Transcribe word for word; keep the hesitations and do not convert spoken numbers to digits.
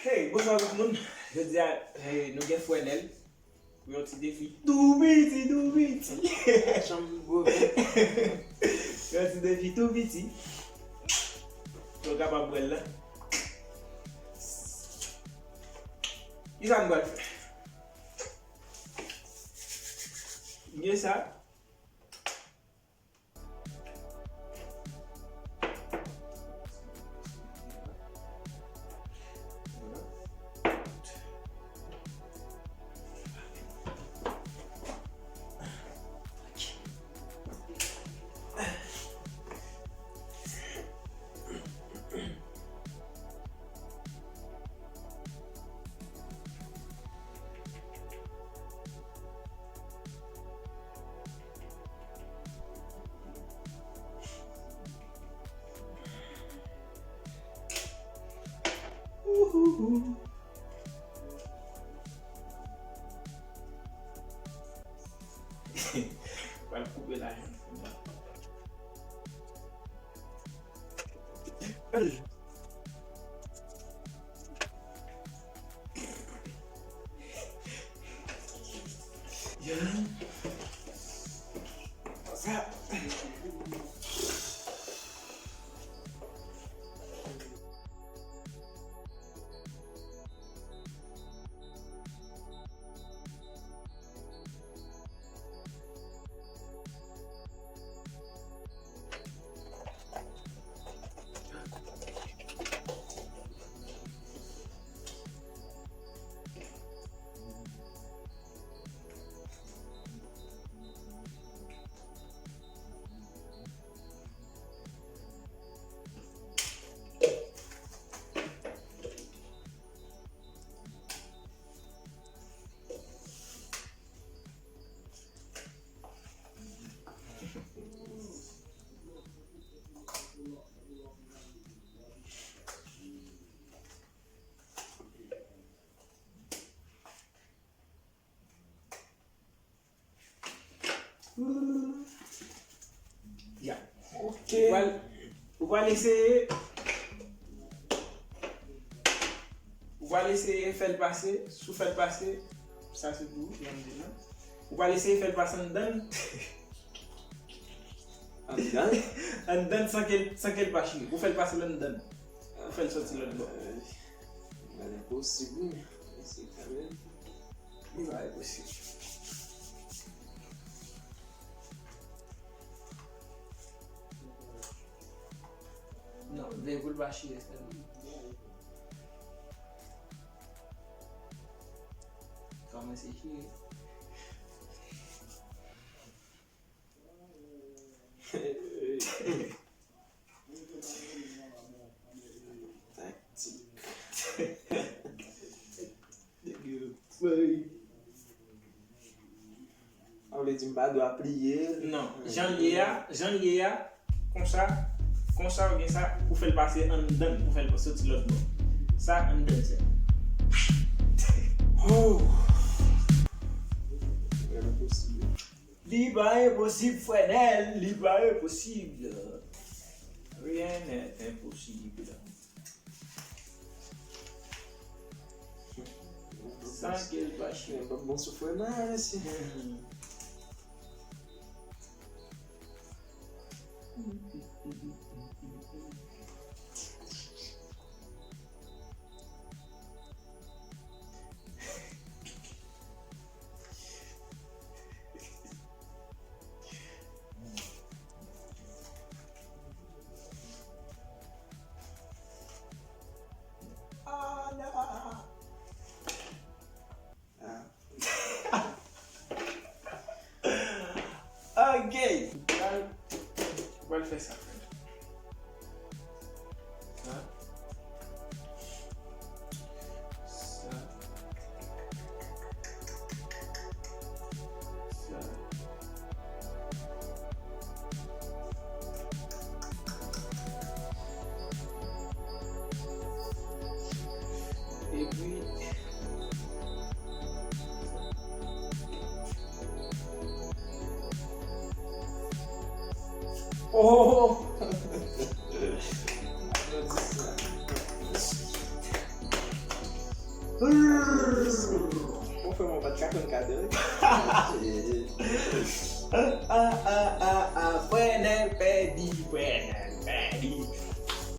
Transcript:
Hey, bonswa tout moun. Jodi a, eh, nou gen Frenel pou yon ti defi tou piti, tou piti. Yon ti defi tou piti. Pou w kapab wè l la. Kisa m pral fè? M gen sa. Pral koupe lajan. Ya. Ok. Ou pral, ou pral eseye, ou pral eseye fè l pase. Si w fè l pase, sa se pou ou, jan m di la. Ou pral eseye fè l pase anndan l. Anndan l? Anndan l san ke l, san ke l pa chire. Ou fè l pase l anndan l. Ou fè l soti lòt bò. Bagay enposib, wi. Mesye kanmenm. Li pa enposib. Non, m vle pou l pa chire sèlman. Kòmanse chire. Taktik. Nèg yo fèy. Sa vle di m pa dwe pliye l? Non, jan l ye a, jan l ye a, konsa, konsa oubyen sa, ou fè l pase anndan, ou fè l soti lòt bò. Sa anndan sèlman. Oh! Li pa enposib, Frenel, li pa enposib. Rien n'est impossible. San ke l pa chire. Bon, bon sou Frenel, mesye. Ah, non. Ah. Ok. Pral, pral fè sa, frè. Sa. Sa. Sa. Epi, oh! Aplodisman. Mon frè, mwen pa t ka konn kado. Ah, ah, ah, ah, frè Nèl pèdi